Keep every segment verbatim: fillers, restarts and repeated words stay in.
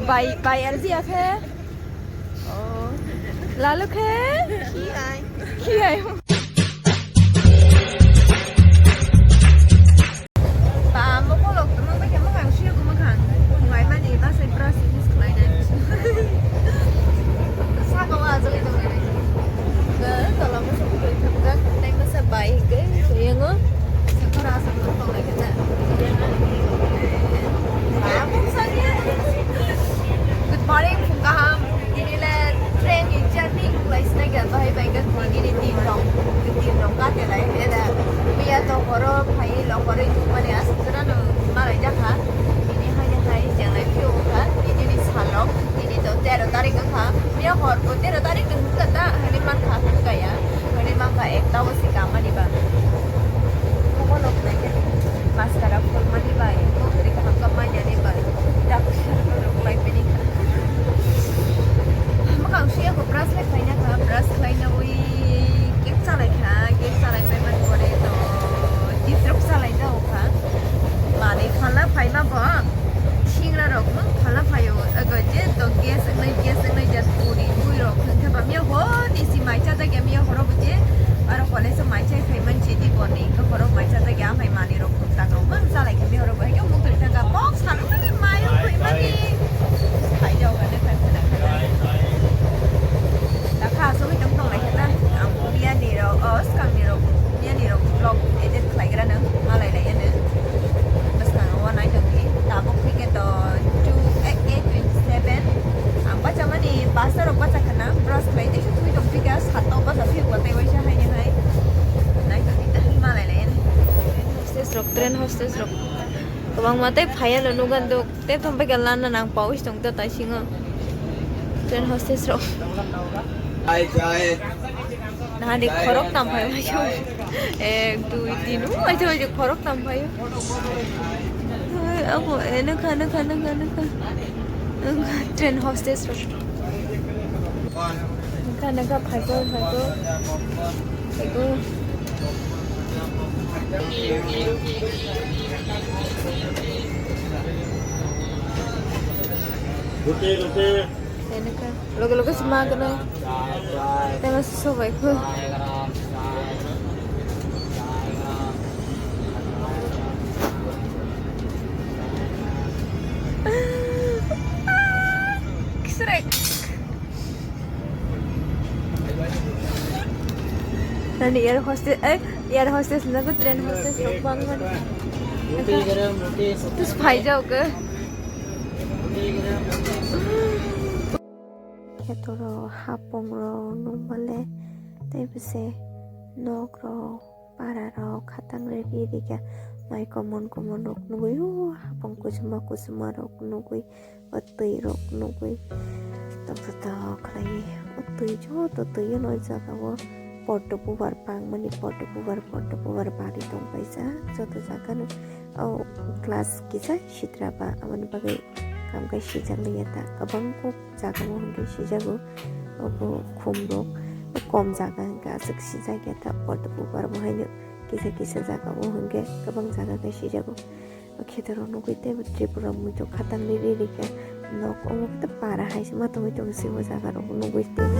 Bai, bai L G ya khe. Oh. Lalu khe? Khi ai. Khi ai. Ba, mo kolok tongma bai khe mwkhang suyok mwkhang. Ngai mani ba sai brush use khlai nai. Saka wa ajagwi tong nai. Ga tola masa putoi thamjak, tei masa bai hingke, yango. Sakura asam tong lai khe ta. Ba, mo sani. Good morning, phung kaham. Tini le train ni journey lai sina khe bahai bai khe tini ni tin rok, tin rok kate lai khe da. Miya to horo phai lo horo mani asam jora no malai jakha. Tini hai hai jeng lai phiyo kha. Tini ni salok, tini to tero tarik kha. Miya hor bo tero tarik ni hukha ta hani man kha hukha ya. Hani man kha ekta bo si kamani ba. Kono nai khe mascara phol mani ba. Ko kri kaham ka manya ni ba. Dak rok lai pini kha. Mwkhang suya ko brush lai khlaina kha, brush khlaina ui cake chalai kha, cake chalai pai man pore to chips rok chalai jao kha. Manwi phalna phaima bo singra rok no phalna phaio, ego je to gas wngnai, gas wngnai jat puri bui rok hwnkhe ba miya hor nisi mai chajak ya miya horo bo je aro college o mai chai phai man chidi bo ni horo mai chajak ya amai manwi rok. Takrok bang salai khe mihoro bai khe mukti thangka bok salo mani mayo koi mani. Hai jao kane khai khana khana. Takha asogwi tong tong lai khana. Ang miyani rok, oh, skang ni rok, miyani rok vlog edit khlai gra nang malai lai ano. Bwskango nai tong di. Tabuk khe to two, eh, eight twenty seven. Ang bacha mani basa rok bacha khana. Brush khlai tei thui tong phika sato bacha phik watai waisa hai ni hai. Nai tong di malai lai ano. Hostes rok, train hostes rok. Kwbangma tei phaiya no nugan dok. Tei thom bai khe lana nang pau tong ta tai singo. Train hostes rok. Jai, jai. Nahani khorok tam phai mai. Ek, dui, tin. U, ajo, ajo, khorok tam phai. Abo, eh, nukha, nukha, nukha, nukha. Nukha, train hostes rok. Nukha, nukha, phaigo, phaigo. Phaigo. Roti, roti. Loge loge sima gana. Tama sobai ko. Kisrek. Nani air hostess, eh, air hostess na ko train hostess rok bang man. Tus phai jao ke. Kheto rok, hapung rok nukmale tei bwse nok rok, para rok khatang riri rikha, mai komon komon rok nugwi, o hapung kuchuma kuchuma rok nugwi, o twi rok nugwi tok tok khlaiwi, o twi joto twi o jaga o poddo bubar pangmani, poddo bubar, poddo bubar barwi tongpaijak joto jaga no. O class kisa sitra ba aboni bagwi kam kai sijak liya ta, kwbang kok jaga o hwnkhe sijago. Obo khum rok kom jaga hwnkhe aswk sijak ya ta, poddo bubar bo haino kisa kisa jaga o hwnkhe kwbang jaga khe sijago. O kheto rok nugwi tei bo Tripura muitu khatang riri rikha. Nok omo khe para hai se ma tongwi tongo se o jaga rok nugwi tei.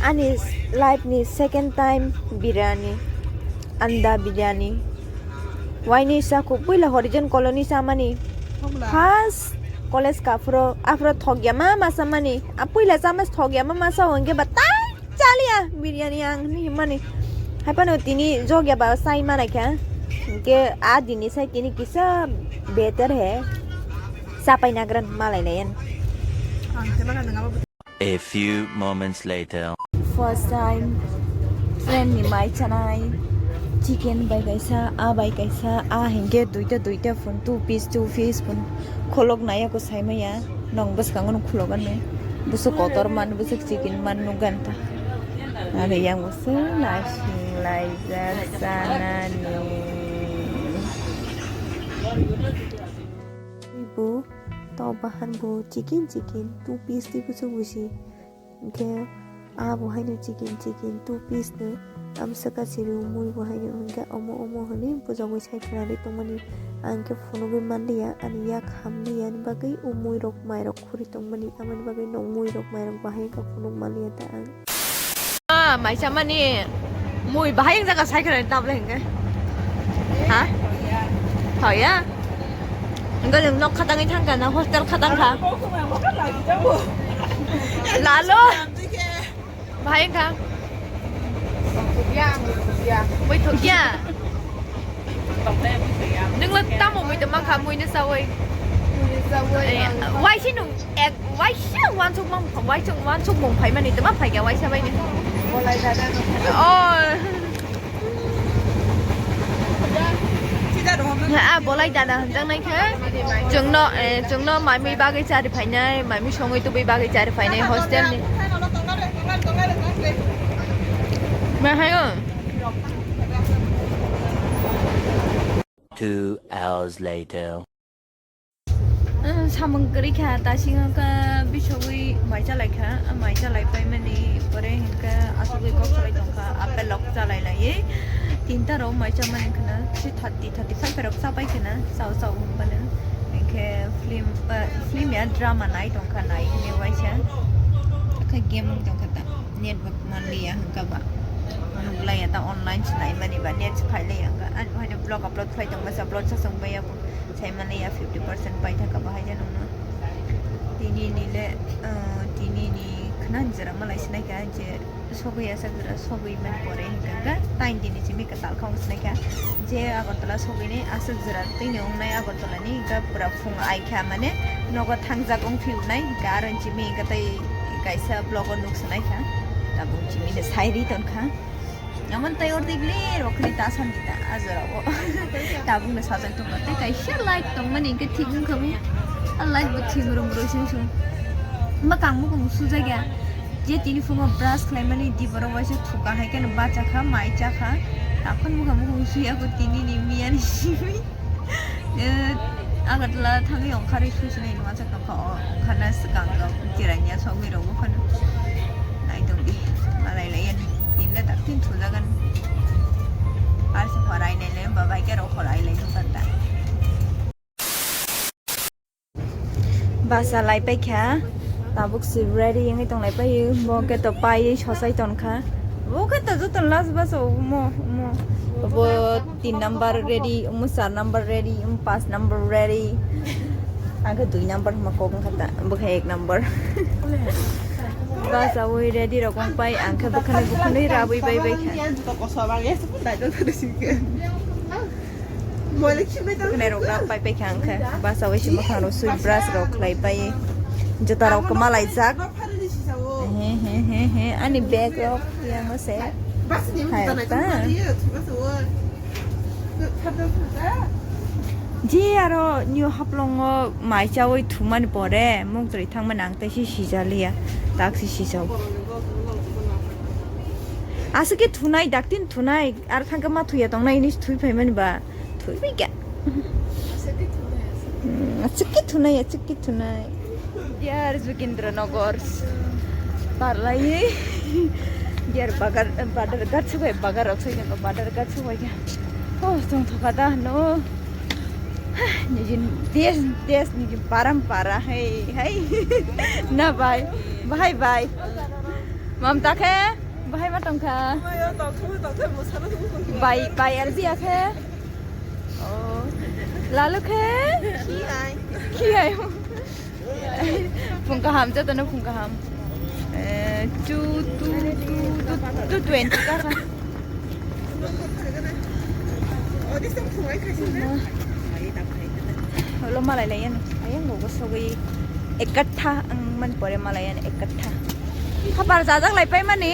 Ani life ni second time biryani, anda biryani. Waini sa kuk puila Horijan Colony samani. Thokla. First college kaphro, aphro thokya ma masa mani. A puila chamas thokya ma masa hwnkhe ba tai chalia biryani ang ni himani. Haipano tini jogya ba sai manai kha. Hwnkhe a dini sai tini kisa better he. Sapai nagran malai layan. Ang tela ka nangaba. A few moments later. First time friend ni mai chanai, chicken bai kaisa, a bai kaisa, a hingke duita duita phun, two piece two piece phun kholok nai ako sai maya, nong bwskango no kholok anw, bwswk kotor man, bwswk chicken man nukgan ta, aro yang bwswk naising laijak chanani. Bo tok bahan bo chicken chicken two piece tei bwswk bwsi. Hwnkhe abo haino chicken chicken two piece no amswk kachirwi mui bo haino hwnkhe omo omo hwnwi bujagwi sai khwnarwi tongmani. Ang khe phunugwi manliya ani yak hamliya ni bagwi o mui rok mai rok khuri tongmani, aboni bagwi no mui rok mai rok bahai wngkha phunuk manliya ta ang. Ah, mai chamani mui bahai wng jaga sai khwna tabla hingke. Ha? Hoya. Enggak yang nok khatangwi thangka na hostel khatang kha. Lalo. Bahai wng kha. Mui thokya. Nungla tamo mui tama kha mui ni sawi. Wai si nung. Ek, waisa wansuk mang, waisa wansuk mung phaimani tama phaikya waisa baini. Bolai dada no. Oh. Ah, bolai dada hamjak nai khe. Chwngno, eh, chwngno mami bagwi chari phainai, mami songwi tubui bagwi chari phainai hostel ni. Ma hayo. Two hours later. Ah, samung kwrwi kha, tasing kha, bisogwi mai chalai kha, ah, mai chalai paimani pore hinkhe asugwi kok salai tongkha, apple rok chalai laiwi tinta rok mai chamani khna, si thirty, thirty five rok chapai khna, chao chao hinmano. Hinkhe film, ah, film ya drama nai tongkha, nai hwnwi waisa khe game wng tongkha ta, network manliya hwnkha ba, nuklaiya ta online se naimani ba, net se phailaiya hwnkha, ani bo haino vlog upload khlai tongma se upload se chwng baiya bo. Saimani ya fifty percent paithaka bahai janokno. Tini ni le, ah, tini ni khna jora malai sinai kha je sogwi aswk jora sogwi mani pore hinkha khe tain tini simi kwtal kha wng sinai kha je Agartala sogwi ni aswk jora tini wngnai Agartala ni hinkha pura phung ai kha mane nogo thangjak wng phi wnai hinkha aro simi hinkha tei kaisa vlog o nuk sinai kha tabuk simi ni sai ri ton kha. Amon tai ordi glir okhri ta sandi ta ajora o. Tabuk na sajak tong tei kaisa light tong mani ke thik wng khamu. A light bo thik rom ro sing sung. Ma kang mo kong su jaga. Je tini phungo brush khlai mani di borok waisa thuka hai khe bacha kha mai cha kha. Takhon mo kong mo kong su ya ko tini ni miya ni simi. Eh, Agartala thangwi ongkharwi suisinai numa chak tongkha o ongkharna swkang rok chiranya sogwi rok buphano. Naitongdi malai lai ani tinda tak tin thujagan. Arsa horai nai le babai ke rok horai lai nukanta. Basa lai paikha, tabuk si ready wngwi tonglai paio, bo khe to paiwi sosai tonkha. Bo khe to joto last basa o omo, omo. Bo tin number ready, omo char number ready, omo panch number ready. Ang khe dui number hwnma kok wngkha ta, bo khe ek number. Basa ui ready rok wngpai, ang khe bwkhanwi bwkhanwi rabwi bai bai kha. Bwkhanai rok rap pai pai kha ang khe basa ui si mwkhang rok sui brush rok khlai pai juta rok kwma laijak he he he he ani bag rok yang se hai rok ta je aro new haplong o mai chaui thumani pore mukjri thangmani ang tei si sijaliya tak si sijao. Aswk khe thunai, daktin thunai, aro thangkhe ma thuya tongnai hinwi thwi phaimani ba. Thwi bai kha. Aswk khe thunai, aswk khe thunai. Dear Jokindra Nagar. Parlaiwi. Dear Bagar, Badar Ghat subai, Bagar rok sai kha, Badar Ghat subai kha. Oh, tong thoka da no. Nijin des, des, nijin parampara, hey, hey. Na bhai, bhai, bhai. Mamta khe bahai ma tongkha. Mayo tongkha, tongkha, mwsana tongkha. Bai, bai L B ya khe. Oh. Lalu khe? Khiyai. Khiyai. Phung kaham, jotono phung kaham. Eh, two, two, two, two, two twenty ka kha. Ulo malai lai yan. Ayang go go sogwi ekatha ang man pore malai yan ekatha. Khapar jajak lai pai mani.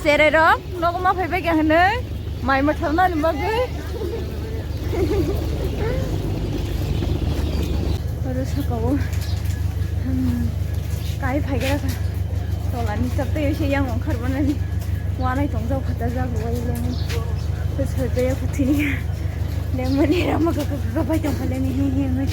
Cherai rok nogo ma phai bai kha hinwi mai ma tharnani bagwi. Oro saka o, hmm, kai phai gra kha. Tola ni chap tei se yang ongkhar bo nani. Wanai tong jak kha ta jak bo wai le. Phai bai ya phuti ni. Leng mani rama ka ka ka bai tong kha le ni he he mai.